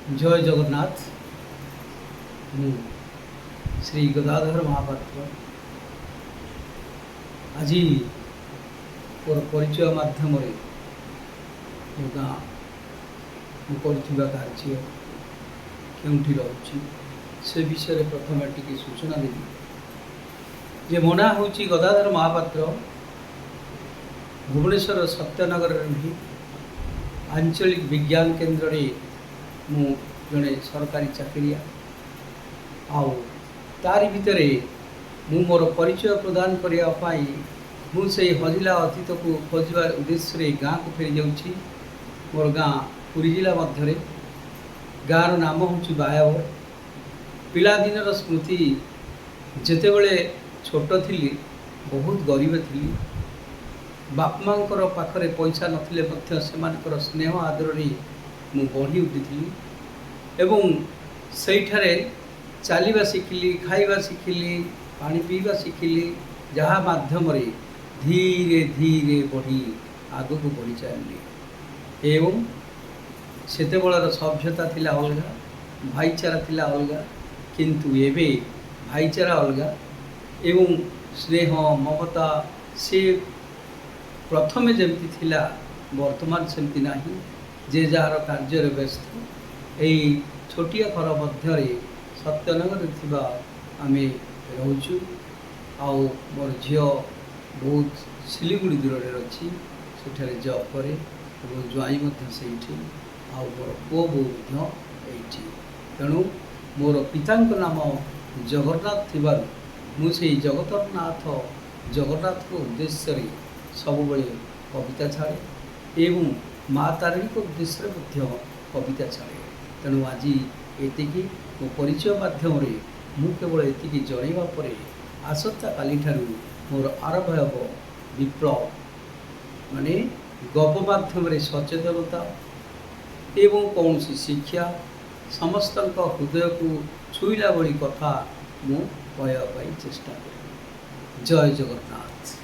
ଜୟ ଜଗନ୍ନାଥ। ମୁଁ ଶ୍ରୀ ଗଦାଧର ମହାପାତ୍ର। ଆଜି ମୋର ପରିଚୟ ମାଧ୍ୟମରେ ମୋ ଗାଁ, ମୁଁ କରୁଥିବା କାର୍ଯ୍ୟ, କେଉଁଠି ରହୁଛି, ସେ ବିଷୟରେ ପ୍ରଥମେ ଟିକେ ସୂଚନା ଦେବି ଯେ ମୋ ନାଁ ହେଉଛି ଗଦାଧର ମହାପାତ୍ର। ଭୁବନେଶ୍ୱର ସତ୍ୟନଗରରେ ରୁହେ। ଆଞ୍ଚଳିକ ବିଜ୍ଞାନ କେନ୍ଦ୍ରରେ ମୁଁ ଜଣେ ସରକାରୀ ଚାକିରିଆ। ଆଉ ତାରି ଭିତରେ ମୁଁ ମୋର ପରିଚୟ ପ୍ରଦାନ କରିବା ପାଇଁ ମୁଁ ସେଇ ହଜିଲା ଅତୀତକୁ ଖୋଜିବା ଉଦ୍ଦେଶ୍ୟରେ ଗାଁକୁ ଫେରିଯାଉଛି। ମୋର ଗାଁ ପୁରୀ ଜିଲ୍ଲା ମଧ୍ୟରେ। ଗାଁର ନାମ ହେଉଛି ବାୟାବର। ପିଲାଦିନର ସ୍ମୃତି, ଯେତେବେଳେ ଛୋଟ ଥିଲି, ବହୁତ ଗରିବ ଥିଲି। ବାପା ମାଆଙ୍କର ପାଖରେ ପଇସା ନଥିଲେ ମଧ୍ୟ ସେମାନଙ୍କର ସ୍ନେହ ଆଦରରେ ମୁଁ ବଢ଼ି ଉଠିଥିଲି ଏବଂ ସେଇଠାରେ ଚାଲିବା ଶିଖିଲି, ଖାଇବା ଶିଖିଲି, ପାଣି ପିଇବା ଶିଖିଲି, ଯାହା ମାଧ୍ୟମରେ ଧୀରେ ଧୀରେ ବଢ଼ି ଆଗକୁ ବଢ଼ି ଚାଲିଲି। ଏବଂ ସେତେବେଳର ସଭ୍ୟତା ଥିଲା ଅଲଗା, ଭାଇଚାରା ଥିଲା ଅଲଗା। କିନ୍ତୁ ଏବେ ଭାଇଚାରା ଅଲଗା ଏବଂ ସ୍ନେହ ମମତା ସେ ପ୍ରଥମେ ଯେମିତି ଥିଲା, ବର୍ତ୍ତମାନ ସେମିତି ନାହିଁ। ଯେ ଯାହାର କାର୍ଯ୍ୟରେ ବ୍ୟସ୍ତ। ଏଇ ଛୋଟିଆ ଘର ମଧ୍ୟରେ ସତ୍ୟନଗରରେ ଥିବା ଆମେ ରହୁଛୁ। ଆଉ ମୋର ଝିଅ ବହୁତ ଶିଲିଗୁଡ଼ି ଦୂରରେ ଅଛି, ସେଠାରେ ଜବ୍ କରେ ଏବଂ ଜ୍ୱାଇଁ ମଧ୍ୟ ସେଇଠି, ଆଉ ମୋର ପୁଅ ବୋହୂ ମଧ୍ୟ ଏଇଠି। ତେଣୁ ମୋର ପିତାଙ୍କ ନାମ ଜଗନ୍ନାଥ ଥିବାରୁ ମୁଁ ସେଇ ଜଗତର ନାଥ ଜଗନ୍ନାଥଙ୍କ ଉଦ୍ଦେଶ୍ୟରେ ସବୁବେଳେ କବିତା ଛାଡ଼େ ଏବଂ ମା ତାରିଣୀଙ୍କ ଉଦ୍ଦେଶ୍ୟରେ ମଧ୍ୟ କବିତା ଛାଡ଼େ। ତେଣୁ ଆଜି ଏତିକି। ମୋ ପରିଚୟ ମାଧ୍ୟମରେ ମୁଁ କେବଳ ଏତିକି ଜଣାଇବା ପରେ ଆସନ୍ତାକାଲିଠାରୁ ମୋର ଆରମ୍ଭ ହେବ ବିପ୍ଳବ, ମାନେ ଗପ ମାଧ୍ୟମରେ ସଚେତନତା ଏବଂ କୌଣସି ଶିକ୍ଷା, ସମସ୍ତଙ୍କ ହୃଦୟକୁ ଛୁଇଁଲା ଭଳି କଥା ମୁଁ କହିବା ପାଇଁ ଚେଷ୍ଟା କରିବି। ଜୟ ଜଗନ୍ନାଥ।